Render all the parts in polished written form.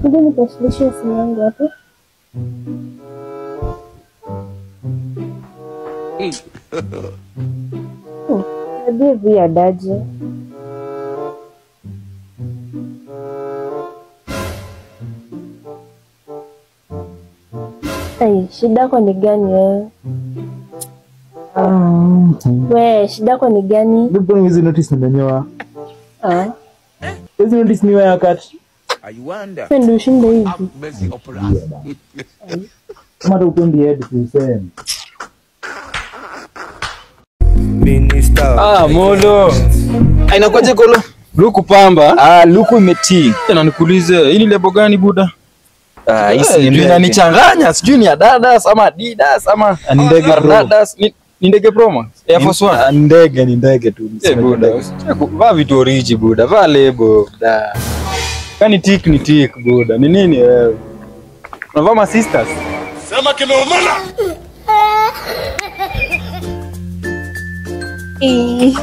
Kuja nikuwasilishe simu yangu hapo. Nabii ya daje. Ai, shida yako ni gani wewe? We, shida yako ni gani? Mbona hizi notice nimenyoa? Ah. Hizi notice ni wewe cut. I wonder. Ndio ushinde hivi. Kama upendi head tuseme. Minister. Ah, modo. Inakuaje kolo? Luku pamba. Ah, luku imetii. Tena nikuulize, hii ni lebo gani buda? Ah, hii ndio inanichanganya, sijui ni Adidas ama Adidas ama ni ndege pro. Adidas ni ndege promo. Air Force One. Ni ndege, ni ndege tu. Eh, buda. Vaa vitu origi buda, vaa lebo. Da. Kani tik ni tik buda. Ni nini wewe? Unavaa ma sisters? Sema kimeumana. Eh.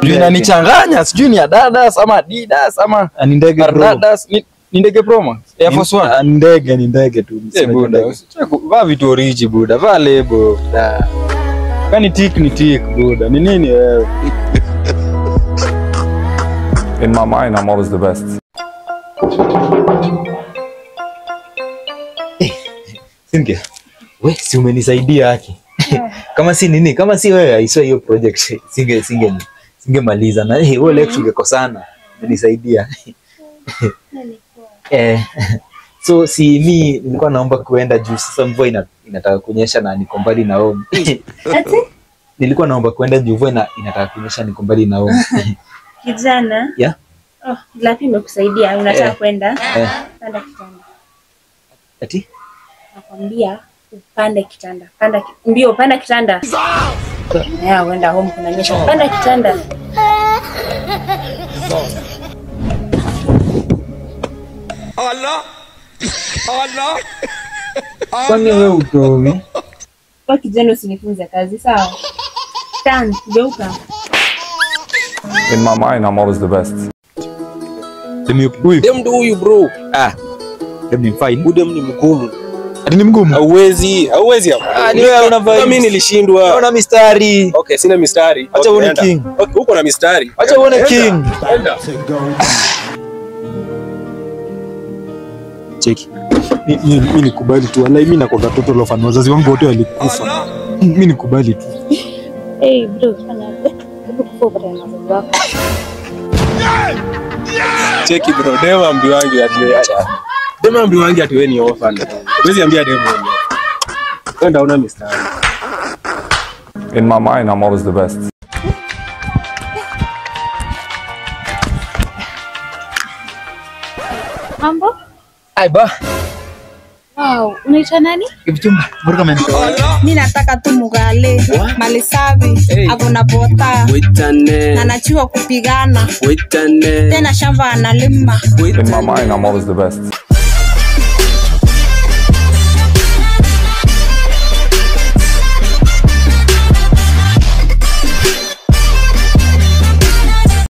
Ndio inanichanganya, sijui ni Adidas ama Adidas ama ni ndege pro. Adidas ni ndege promo. Air Force One. Ni ndege, ni ndege tu. Eh, buda. Vaa vitu origi buda, vaa lebo. Da. Kani tik ni tik buda. Ni nini wewe? In my mind I'm always the best. Cynthia, we si umenisaidia haki. Kama si nini, kama si wewe aiswa hiyo project singemaliza na wewe leo tungekosana. Umenisaidia. So si mi nilikuwa naomba kuenda juu sasa mvua inataka kunyesha na niko mbali na home. Ati? Nilikuwa naomba kuenda juu mvua inataka kunyesha niko mbali na home. Kijana? Yeah. Oh, lapi imekusaidia unataka kwenda? Panda kitanda. Ati? Nakwambia upande kitanda. Panda mbio, panda kitanda. Ya uenda home kunanyesha. Panda kitanda. Allah. Allah. Kwani wewe utomi? Kwa kijana usinifunze kazi, sawa? Tan, geuka. In my mind I'm always the best. Dem ndo huyu bro. Ah. Dem ni fine. Udem ni mgumu. Ati ni mgumu? Hauwezi, hauwezi hapo. Ah, ni wewe una vibe. Mimi nilishindwa. Una mistari. Okay, sina mistari. Acha uone king. Okay, uko na mistari. Acha uone king. Cheki. Mimi nikubali tu. Wallahi mimi nakuwa total of wazazi wangu wote walikufa. Mimi nikubali tu. Hey bro, fanya hebu kufa upate na wazazi wako. Cheki bro, dema ambiwangi ati dema ambiwangi ati wewe ni orphan. Huwezi ambia demo wewe. Kwenda una mistari. In my mind I'm always the best. Mambo? Ai ba. Wow, unaitwa nani? Kipchumba, mbona umenitoa? Mimi nataka tu mugale, mali safi, akuna bota. Na anajua kupigana. Tena shamba analima. In my mind I'm always the best.